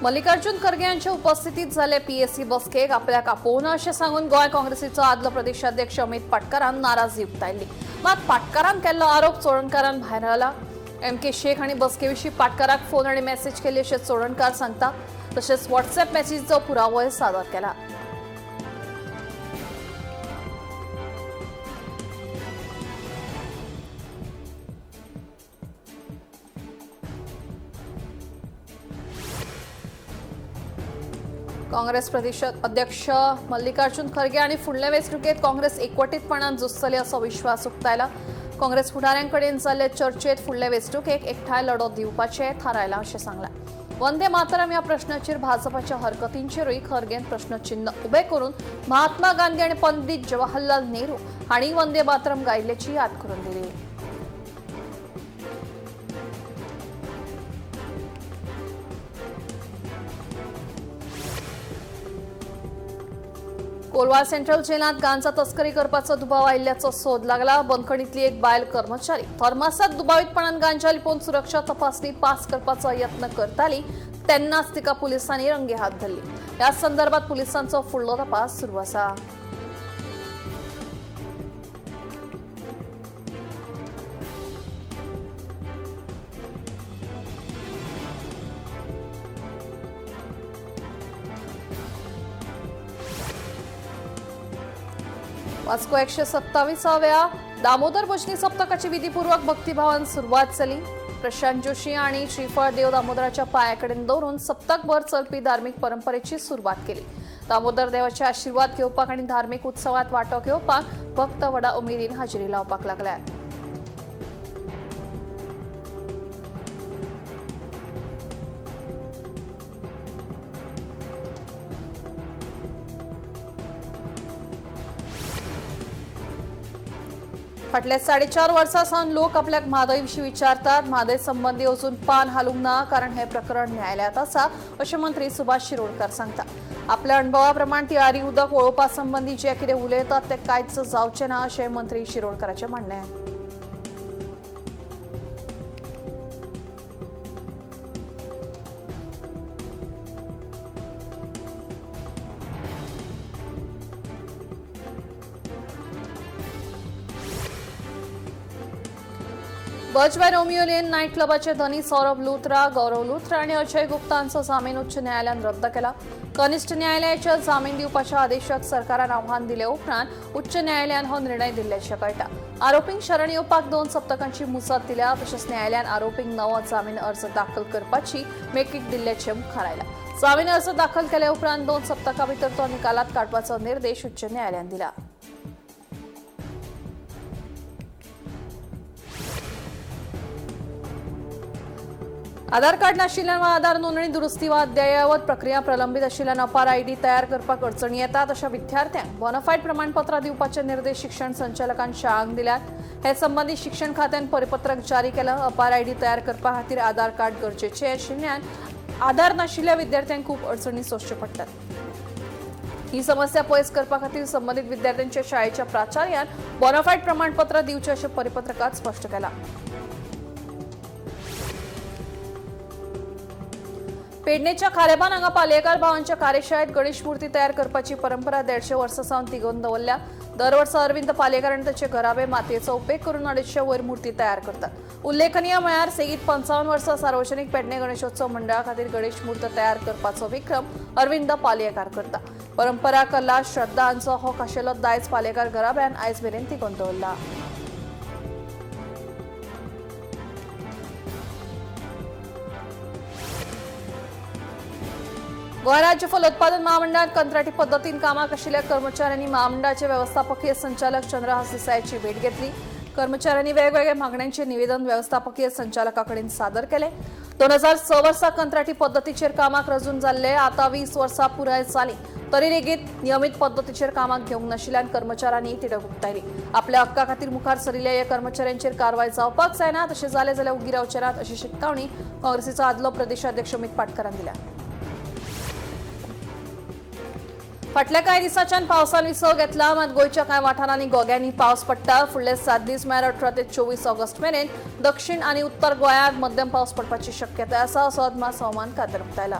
मल्लिकार्जुन खरगे यांच्या उपस्थितीत झाले पीएसी बसकेक आपल्याक आपोवना अशें सांगून गोंय काँग्रेसीचो आदलो प्रदेशाध्यक्ष अमित पाटकारान नाराजी उक्तायली। मात पाटकारान केल्लो आरोप चोडणकारान भायर आला। एम के शेख हांणी बसके विशीं पाटकाराक फोन आनी मॅसेज केली अशें चोडणकार सांगता। तशेंच व्हॉट्सएप मॅसेजीचो पुरावोय सादर केला। काँग्रेस प्रदेश अध्यक्ष मल्लिकार्जुन खरगे आनी फुडले वेंचणुकेंत काँग्रेस एकवटीतपणान झुजतले असो विश्वास उक्तायला। काँग्रेस फुडाऱ्यांकडेन जाल्ले चर्चेत फुडले वेंचणुकेक एकठांय लढो दिवपाचें थारायलां अशें सांगलां। वंदे मातरम ह्या प्रश्नाचेर भाजपाच्या हरकतींचेरूय खरगेन प्रश्नचिन्ह उबें करून महात्मा गांधी आनी पंडित जवाहरलाल नेहरू हांणी वंदे मातरम गायिल्ल्याची याद करून दिली। कोलवाळ सेंट्रल जेलांत गांजा तस्करी करपाचो दुबाव आयिल्ल्याचो सोद लागला। बंदखणींतली एक बायल कर्मचारी थर्मासात दुबावीतपणान गांजा लिपोवन सुरक्षा तपासणी पास करपाचो यत्न करताली तेन्नाच तिका पुलिसांनी रंगे हात धरली। ह्या संदर्भात पुलिसांचो फुडलो तपास सुरू आसा। वास्को 127व्या दामोदर भजनी सप्तकाची विधीपूर्वक भक्तिभावान सुरवात जाली। प्रशांत जोशी आणि श्रीफळ देव दामोदराच्या पायाकडेन दवरून सप्तकभर चलपी धार्मिक परंपरेची सुरवात केली। दामोदर देवाचे आशीर्वाद घेवपाक आणि धार्मिक उत्सवात वांटो घेवपाक भक्त व्हडा उमेदीन हाजेरी लावपाक लागल्यात। फाटल्या 4.5 वर्सां सावन लोक आपल्याक म्हादय विशीं विचारतात। म्हादय संबंदी अजून पान हालूंक ना, कारण हें प्रकरण न्यायालयांत आसा अशें मंत्री सुभाष शिरोडकर सांगता। आपल्या अणभवा प्रमाण तिळारी उदक वळोवपा संबंदी जे कितें उलयतात तें कांयच जावचें ना अशें मंत्री शिरोडकराचें म्हणणें। बजवाय रोमियो लेन नाईट क्लबाचे धनी सौरभ लुथरा, गौरव लुथरा आणि अजय गुप्ता हांचो जामीन उच्च न्यायालयान रद्द केला। कनिष्ठ न्यायालयाच्या जामीन दिवपाच्या आदेशाक सरकारान आव्हान दिले उपरांत उच्च न्यायालयान हो निर्णय दिल्ल्याचें कळटा। आरोपींक शरण येवपाक 2 सप्तकांची मुजत दिल्या। तशेंच न्यायालयान आरोपींक नवो जामीन अर्ज दाखल करपाची मेकळीक दिल्ल्याचें मुखार आयलां। जामीन अर्ज दाखल केल्या उपरांत 2 सप्तकां भितर तो निकालात काडपाचो निर्देश उच्च न्यायालयान दिला। आधार कार्ड नाशिल्ल्यान वा आधार नोंदणी दुरुस्ती वा अद्ययावत प्रक्रिया प्रलंबित आशिल्ल्यान अपार आयडी तयार करपाक अडचणी येतात अशा विद्यार्थ्यांक बोनाफायड प्रमाणपत्रां दिवपाचे निर्देश शिक्षण संचालकान शाळांक दिल्यात। हे संबंदी शिक्षण खात्यान परिपत्रक जारी केलां। अपार आयडी तयार करपा खातीर आधार कार्ड गरजेचें आशिल्ल्यान आधार नाशिल्ल्या विद्यार्थ्यांक खूब अडचणी सोंसच्यो पडटात। ही समस्या पयस करपा खातीर संबंदीत विद्यार्थ्यांच्या शाळेच्या प्राचार्यान बोनाफायड प्रमाणपत्र दिवचें अशें परिपत्रकांत स्पश्ट केलां। पेडणेच्या खारेबान हांगा पालयेकार भावांच्या कार्यशाळेत गणेश मूर्ती तयार करपाची परंपरा 150 वर्सां सावन तिगोवन दवरल्या। दर वर्सा अरविंद पालयेकार आनी ताचे घराबे मातयेचो उपेग करून 250 वयर मूर्ती तयार करतात। उल्लेखनीय म्हळ्यार सेगीत 55 वर्सां सार्वजनिक पेडणे गणेशोत्सव मंडळा खातीर गणेश मूर्त तयार करपाचो विक्रम अरविंद पालयेकार करता। परंपरा, कला, श्रद्धा हांचो हो खाशेलो दायज पालयेकार घराब्यान आयज मेरेन तिगोवन दवरला। गोंय राज्य फलोत्पादन महामंडळात कंत्राटी पद्दतीन कामाक आशिल्ल्या कर्मचाऱ्यांनी महामंडळाचे व्यवस्थापकीय संचालक चंद्रहास देसायाची भेट घेतली। कर्मचाऱ्यांनी वेगवेगळ्या मागण्यांचे निवेदन व्यवस्थापकीय संचालकाकडेन सादर केले। 2006 वर्सा कंत्राटी पद्दतीचेर कामाक रजून जाल्ले आतां 20 वर्सां पुराय जाली तरी लेगीत नियमीत पद्दतीचेर कामाक घेवंक नाशिल्ल्यान कर्मचाऱ्यांनी तिडक उक्तायली। आपल्या हक्का खातीर मुखार सरिल्ल्या ह्या कर्मचाऱ्यांचेर कारवाय जावपाक जायना, तशें जालें जाल्यार उगी रावचे नात अशी शिटकावणी काँग्रेसीचो आदलो प्रदेशाध्यक्ष अमित पाटकरान दिल्या। फाटल्या कांय दिसांच्यान पावसान विसव घेतला, मात गोंयच्या कांय वाठारांनी गोग्यांनी पावस पडटा। फुडले 7 दीस म्हळ्यार 18 ते 24 ऑगस्ट मेरेन दक्षिण आनी उत्तर गोंयांत मध्यम पावस पडपाची शक्यताय आसा असो अदमास हवामान खात्यान उक्तायला।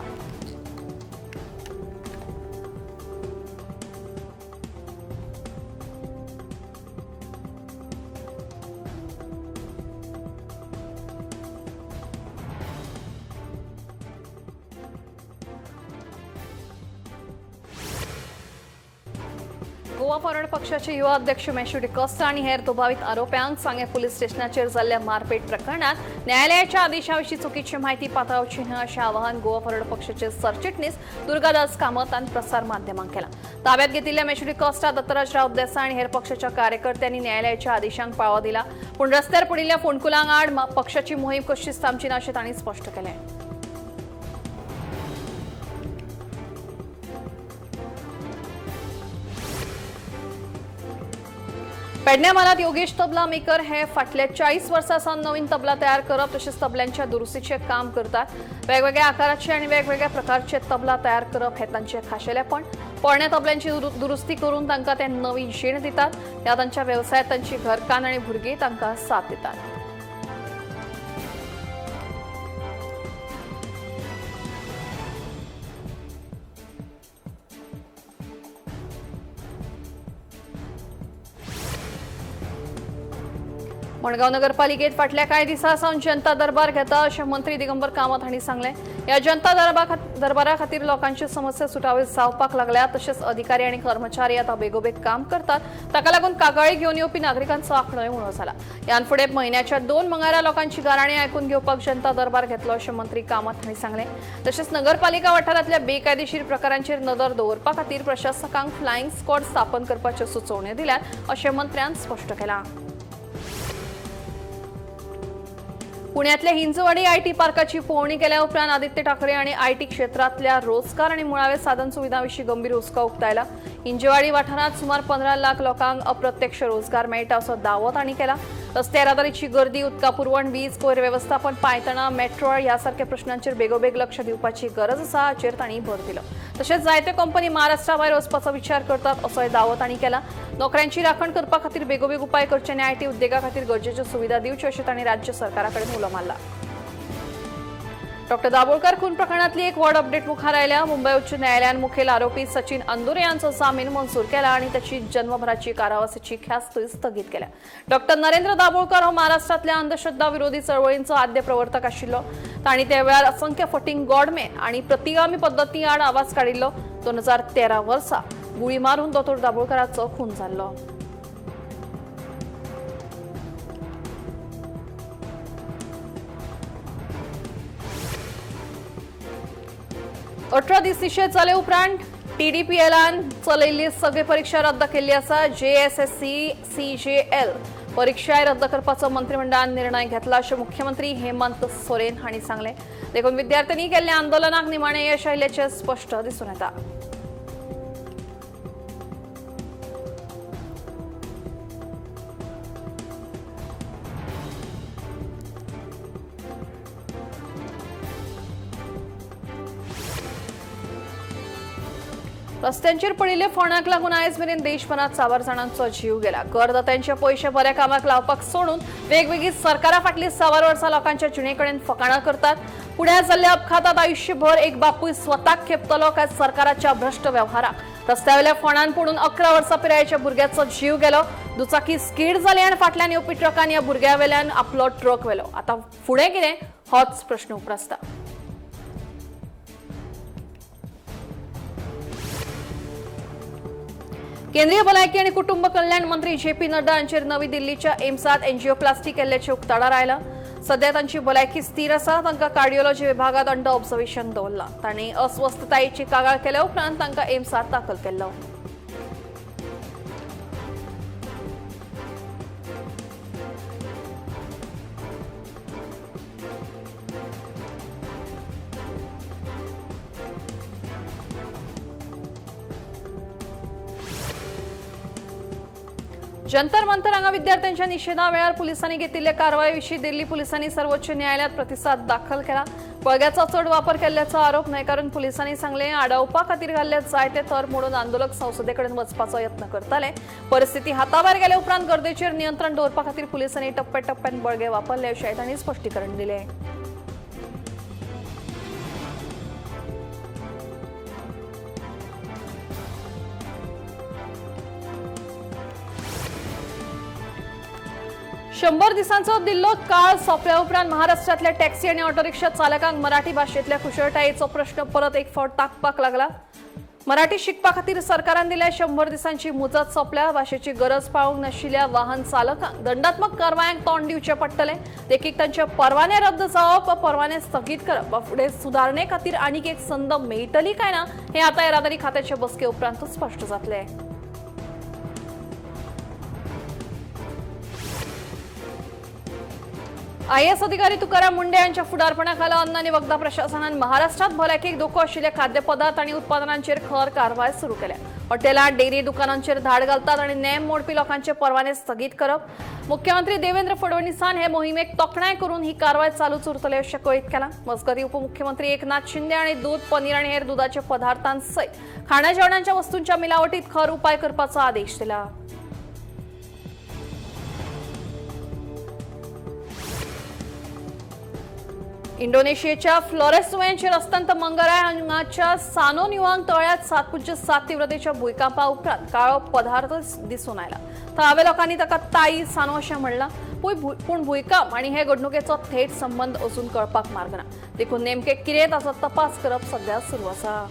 गोवा फॉरवर्ड पक्षाचे युवा अध्यक्ष मॅश्यू डिकॉस्टा आणि हेर दुबावीत आरोप्यांक सांगें पुलीस स्टेशनाचेर जाल्ल्या मारपेट प्रकरणात न्यायालयाच्या आदेशाविशीं चुकीची माहिती पातळावची न्हय अशें आवाहन गोवा फॉरवर्ड पक्षाचे सरचिटणीस दुर्गादास कामत आनी प्रसार माध्यमांक केलां. ताब्यात घेतिल्ल्या मॅश्यू डिकॉस्टा, दत्तराज राऊत देसाय आनी हेर पक्षाच्या कार्यकर्त्यांनी न्यायालयाच्या आदेशांक पाळो दिला, पूण रस्त्यार पडिल्ल्या फोंडकुलांक आड पक्षाची मोहीम कशीच थांबची ना अशें तांणी स्पश्ट केलें. पेडण्या म्हालांत योगेश तबला मेकर हे फाटल्या 40 वर्सां सावन नवीन तबला तयार करप तशेंच तबल्यांच्या दुरुस्तीचें काम करतात. वेगवेगळ्या आकाराचे आनी वेगवेगळ्या प्रकारचे तबला तयार करप हे तांचें खाशेलेपण. पोरण्या तबल्यांची दुरुस्ती करून तांकां ते नवी जीण दितात. ह्या तांच्या वेवसायांत तांची घरकान्न आनी भुरगीं तांकां साथ दितात. मडगांव नगरपालिकेत फाटल्या कांय दिसां सावन जनता दरबार घेता अशें मंत्री दिगंबर कामत हांणी सांगलें. ह्या जनता दरबारा खातीर लोकांच्यो समस्या सुटाव्यो जावपाक लागल्या. तशेंच अधिकारी आनी कर्मचारी आतां बेगोबेग काम करतात. ताका लागून कागाळी घेवन येवपी नागरिकांचो आंकडोय उणो जाला. ह्यान फुडें म्हयन्याच्या 2 मंगळारा लोकांची गाराणी आयकून घेवपाक जनता दरबार घेतलो अशें मंत्री कामत हांणी सांगलें. तशेंच नगरपालिका वाठारांतल्या बेकायदेशीर प्रकारांचेर नदर दवरपा खातीर प्रशासकांक फ्लायिंग स्क्वॉड स्थापन करपाच्यो सुचोवण्यो दिल्यात अशें मंत्र्यान स्पश्ट केलां. पुण्यातल्या हिंजवडी IT पार्काची पळोवणी केल्या उपरांत आदित्य ठाकरे आणि IT क्षेत्रातल्या रोजगार आणि मुळाव्या साधन सुविधांविशीं गंभीर हुस्को उक्तायला. हिंजवाडी वाठारांत सुमार 15 लाख लोकांक अप्रत्यक्ष रोजगार मेळटा असो दावो तांणी केला. रस्ते येरादारीची गर्दी, उदका पुरवण, वीज, कोयर व्यवस्थापन, पांयतणां, मेट्रो ह्या सारक्या प्रश्नांचेर बेगोबेग लक्ष दिवपाची गरज आसा हाचेर तांणी भर दिलो. तशेंच जायते कंपनी महाराष्ट्रा भायर वचपाचो विचार करतात असोय दावो तांणी केला. नोकऱ्यांची राखण करपा खातीर बेगोबेग उपाय करचे आनी IT उद्देगा खातीर गरजेच्यो सुविधा दिवच्यो अशें तांणी राज्य सरकारा कडेन उलो मारला. डॉक्टर दाभोळकर खून प्रकरणातली एक व्हड अपडेट मुखार आयल्या. मुंबय उच्च न्यायालयान मुखेल आरोपी सचिन अंदुरे यांचो जामीन मंजूर केला आणि त्याची जन्मभराची कारावासाची ख्यास्तूय स्थगीत केल्या. डॉक्टर नरेंद्र दाभोळकर हो महाराष्ट्रातल्या अंधश्रद्धा विरोधी चळवळींचो आद्य प्रवर्तक आशिल्लो. तांणी त्या वेळार असंख्य फटींग गॉडमेन आणि प्रतिगामी पद्दती आड आवाज काडिल्लो. 2013 वर्सा गुळी मारून दोतोर दाभोळकराचो खून जाल्लो. 18 दीस निशेध जाले उपरांत टीडीपीएलान चलयल्ली सगळी परीक्षा रद्द केल्ली आसा. जेएसएससी सीजेएल परीक्षाय रद्द करपाचो मंत्रिमंडळान निर्णय घेतला अशें मुख्यमंत्री हेमंत सोरेन हांणी सांगलें. देखून विद्यार्थ्यांनी केल्ल्या आंदोलनाक निमाणें यश आयिल्ल्याचें स्पश्ट दिसून येता. रस्त्यांचेर पडिल्ले फोंडाक लागून आयज मेरेन देशभरात साबार जाणांचो जीव गेला. करदात्यांचे पयशे बऱ्या कामाक लावपाक सोडून वेगवेगळी सरकारां फाटली साबार वर्सां लोकांच्या जिणेकडेन फकाणां करतात. पुण्यात जाल्ल्या अपघातात आयुष्यभर एक बापूय स्वताक खेपतलो काय सरकाराच्या भ्रष्ट व्यवहाराक. रस्त्यावेल्या फोंडान पडून 11 वर्सां पिरायेच्या भुरग्याचो जीव गेलो. दुचाकी स्कीड जाली आनी फाटल्यान येवपी ट्रकान ह्या भुरग्या वेल्यान आपलो ट्रक व्हेलो. आतां फुडें कितें होच प्रश्न उप्रासता. केंद्रीय भलायकी आणि कुटुंब कल्याण मंत्री जे पी नड्डा हांचेर नवी दिल्लीच्या एम्सात एन्जिओप्लास्टी केल्ल्याचें उक्ताडार आयलां. सध्या तांची भलायकी स्थिर आसा. तांकां कार्डिओलॉजी विभागात अंडर ऑब्झर्वेशन दवरलां. तांणी अस्वस्थतायेची कागाळ केल्या उपरांत तांकां एम्सात दाखल केल्लो. जंतर मंतर हांगा विद्यार्थ्यांच्या निशेधा वेळार पुलिसांनी घेतिल्ले कारवाये दिल्ली पुलिसांनी सर्वोच्च न्यायालयात प्रतिसाद दाखल केला. बळग्याचा चड वापर केल्ल्याचो आरोप न्हयकारून पुलिसांनी सांगले, आडावपा खातीर घाल्ले जायते थर मोडून आंदोलक संसदेकडेन वचपाचो यत्न करताले. परिस्थिती हाताभायर गेले उपरांत गर्देचेर नियंत्रण दवरपा खातीर पुलिसांनी टप्प्याटप्प्यान बळगे वापरले अशें तांणी स्पश्टीकरण दिलें. 100 दिसांचो दिल्लो काळ सोंपल्या उपरांत महाराष्ट्रातल्या टॅक्सी आणि ऑटो रिक्षा चालकांक मराठी भाशेंतल्या कुशळटायेचो प्रश्न परत एक फावट ताकपाक लागला. मराठी शिकपा खातीर सरकारान दिल्या 100 दिसांची मुजत सोंपल्या. भाशेची गरज पाळूंक नाशिल्ल्या वाहन चालकांक दंडात्मक कारवायांक तोंड दिवचें पडटलें. देखीक तांचे परवाने रद्द जावप वा परवाने स्थगीत करप वा फुडें सुदारणे खातीर आनीक एक संद मेळटली काय ना हें आतां येरादारी खात्याचे बसके उपरांतूच स्पश्ट जातलें. आयएएस अधिकारी तुकाराम मुंडे यांच्या फुडारपणाखाला अन्न आणि वखदां प्रशासनान महाराष्ट्रात भलायकेक धोको आशिल्ले खाद्यपदार्थ आणि उत्पादनांचेर खर कारवाय सुरू केल्या. हॉटेलां, डेअरी दुकानांचेर धाड घालतात आणि नेम मोडपी लोकांचे परवाने स्थगीत करप. मुख्यमंत्री देवेंद्र फडणवीसान हे मोहिमेक तोखणाय करून ही कारवाय चालूच उरतले अशें कळीत केलां. मजगतीं, उपमुख्यमंत्री एकनाथ शिंदे आणि दूध, पनीर आणि हेर दुधाच्या पदार्थांसयत खाणा जेवणाच्या वस्तूंच्या मिलावटीत खर उपाय करपाचो आदेश दिला. इंडोनेशियेच्या फ्लोरेस जुंव्यांचेर अस्तंत मंगराय हांगाच्या सानोन्युआंग तळ्यात 7.7 तीव्रतेच्या भुंयकांपा उपरांत काळो पदार्थ दिसून आयला. थळाव्या लोकांनी ताका ताई सानो अशें म्हणलां. पूण भुंयकांप आनी हे घडणुकेचो थेट संबंद अजून कळपाक मार्ग ना. देखून नेमकें कितें ताचो तपास करप सध्या सुरू आसा.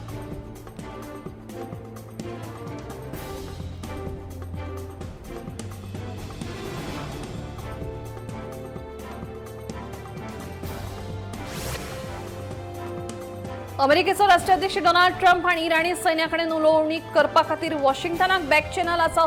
अमेरिकेचो राष्ट्राध्यक्ष डोनाल्ड ट्रम्प हांणी इराणी सैन्या कडेन उलोवणी करपा खातीर वॉशिंग्टनाक बॅक चॅनल आसा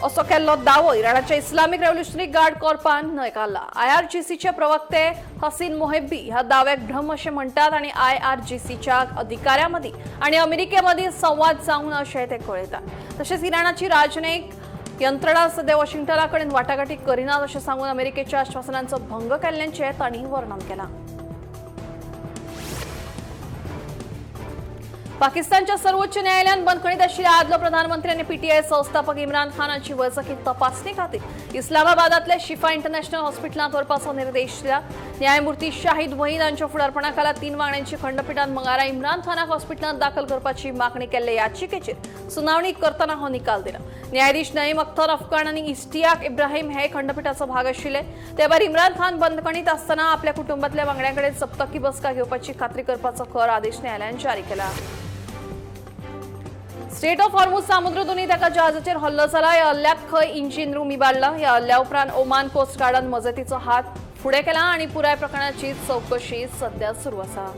असो केल्लो दावो इराणाच्या इस्लामिक रेव्होल्युशनरी गार्ड कॉर्पान न्हयकारला. आयआरजीसीचे प्रवक्ते हसीन मोहेब्बी ह्या दाव्याक भ्रम अशें म्हणटात आनी आयआरजीसीच्या अधिकाऱ्यां मदीं आनी अमेरिके मदीं संवाद जावंक ना अशें ते कळयतात. तशेंच इराणाची राजनयिक यंत्रणा सध्या वॉशिंग्टना कडेन वाटाघाटी करिनात अशें सांगून अमेरिकेच्या आश्वासनांचो भंग केल्ल्याचें तांणी वर्णन केलां. पाकिस्तानच्या सर्वोच्च न्यायालयान बंदखणीत आशिल्ल्या आदलो प्रधानमंत्री आनी पीटीआय संस्थापक इम्रान खान हांची वैजकी तपासणी खातीर इस्लामाबादातल्या शिफा इंटरनॅशनल हॉस्पिटलांत व्हरपाचो निर्देश दिला. न्यायमूर्ती शाहिद वहीद हांच्या फुडारपणाखाला 3 वांगड्यांची खंडपीठान मंगळारा इम्रान खानाक हॉस्पिटलांत दाखल करपाची मागणी केल्ले याचिकेचेर सुनावणी करतना हो निकाल दिला. न्यायाधीश नईम अख्तर अफगाण आनी इश्तियाक इब्राहिम हे खंडपीठाचो भाग आशिल्ले. ते भायर इम्रान खान बंदखणीत आसतना आपल्या कुटुंबातल्या वांगड्यां कडेन सप्तकी बसका घेवपाची खात्री करपाचो खर आदेश न्यायालयान जारी केला. स्ट्रेट ऑफ हॉर्मुज सामुद्रधुनीत एका जहाजाचेर हल्लो जाला. ह्या हल्ल्यात खंय इंजिन रूम इबाडला. ह्या हल्ल्या उपरांत ओमान कोस्ट गार्डान मजतीचो हात फुडें केला आनी पुराय प्रकरणाची चवकशी सध्या सुरू आसा.